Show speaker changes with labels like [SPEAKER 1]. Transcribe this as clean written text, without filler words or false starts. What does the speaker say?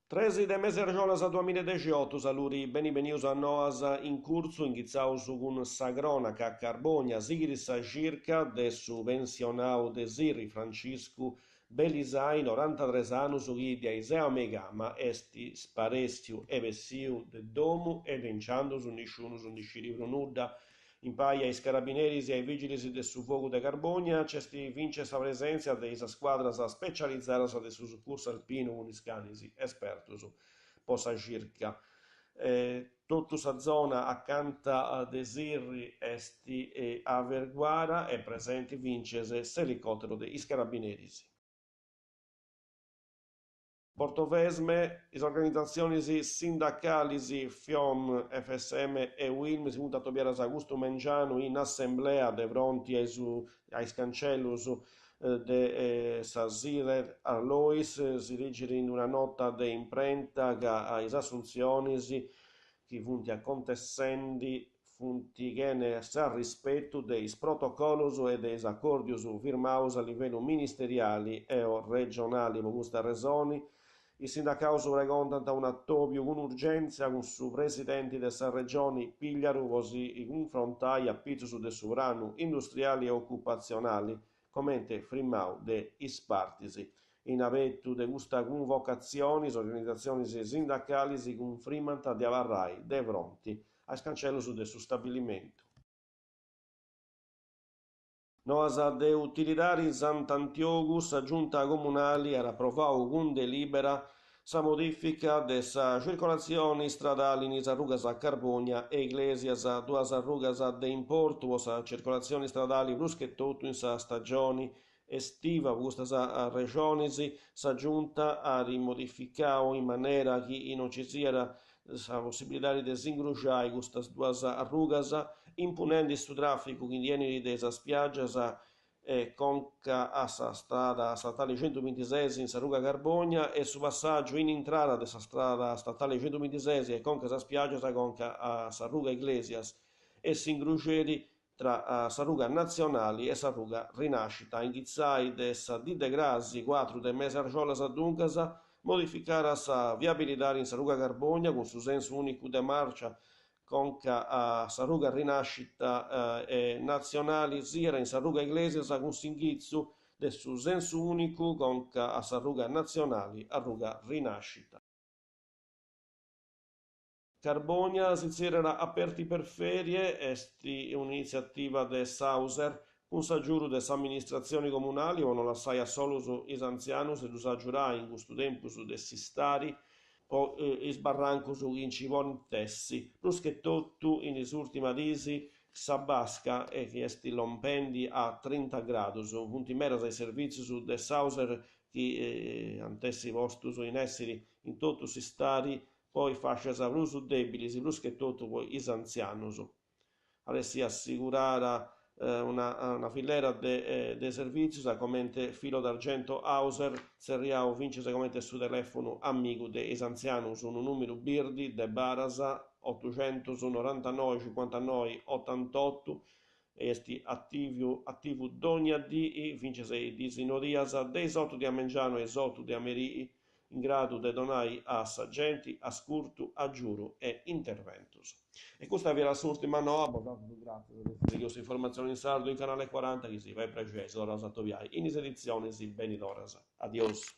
[SPEAKER 1] Tresi de mes'e argiolas duamillaedexiotu, saludi, beni benius a Noas in Curtzu, inghitzaus cun sa cronaca, Carbogna sighit sa circa de su pensionau de Sirri, Franciscu Belisai, norantatres annus, chi de aiseu a meigama est sparèssiu e bessiu de domu e de inciandus nisciunus ndi sciri prus nudda. Impari a is carabineris e a is vigilis de su fogu de Carbogna nc'est fintzas sa presèntzia de is scuadras specializadas de su Sucursu Alpinu cun is canis espertus po sa circa. Totu sa zona acanta de Sirri est averguada e presenti fintzes s'elicòteru de is carabineris. Portovesme, is organizatzionis sindacalis Fiom, FSM e Uilm si funt atobiadas custu mengianu in assemblea de fronti a is cancellus de sa Sirer Arlois. Si ligit in una nota de imprenta ca is assuntzionis chi funt acontessendi funt chene s'arrispetu de is protocollos e de is acòrdios firmados a livellu ministeriali e o regionali. Po custa resoni is sindacados pregontant un'atòbiu cun urgèntzia cun su presidenti de sa Regioni Pigliaru po si cunfrontai a pitzus de su pranu industriali e ocupatzionali comente frimau de is partis. In abetu de custa cunvocatzioni is organizatzionis sindacalis cunfrimant de abarrai de fronti a is cancellus de su stabilimentu. Noas de utilidadi, in Sant'Antiogu sa Giunta Comunali at aprovau cun delìbera sa modìfica de sa circolatzioni stradali in is arrugas Carbogna e Iglesias, duas arrugas de importu po sa circolatzioni stradali prus che totu in sa stagioni estiva. Po custas arrexonis sa Giunta at modificau in manera chi non ci siat sa possibilidadi de s'ingruxai custas duas arrugas, impunendi su tràficu chi ndi 'enit de is spiàgias e conca a sa strada statali centubintises in sa ruga Carbogna e su passàgiu in intrada de sa strada statali centubintises e conca a sas spiàgias conca a sa ruga Iglesias e s'ingruxeri tra sa ruga Natzionali e sa ruga Rinascita. A inghitzai de sa dì de crasi, cuatru de mes'e argiolas duncas, modificada sa viabilidadi in sa ruga Carbogna cun su sensu ùnicu de màrcia conca a sa ruga Rinascita e Natzionali siat in sa ruga Iglesias cun s'inghitzu de su sensu ùnicu conca a sa ruga Natzionali a ruga Rinascita. Carbogna si tzerriat Aperti per ferie, est un'initziativa de s'Auser cun s'agiudu de s'amministratzioni comunali po no lassai a solus is antzianus e ddus agiudai in custu tempus de s'istadi po is barrancus chi nci podint essi, prus che totu in is ùrtimas diis sa basca chi est lompendi a trinta gradus. Funt medas is servìtzius de s'Auser chi ant essi postus in èssiri in totu s'istadi po is fàscias prus dèbilis, prus che totu po is antzianus. At essi assigurada una filera de servìtzius a comente Filo d'Argento Auser, tzerriau fintzas comente su telèfonu amigu de is antzianus, unu nùmeru birdi de baras otuxentusnorantanoe cincuantanoi otantotu, est ativu ativu dònnia dì, fintzas is diis nodias, de is otu de a mengianu a is otu de a merì. in gradu de donai a sa genti ascurtu, agiudu e interventus. E custa fiat s'ùrtima noa, bosàterus gràtzias de essi sighiu s'informatzioni in sardu in Canale Cuaranta, chi si fait prexeri si torraus a atobiai in is editzionis benidoras. Adiosu.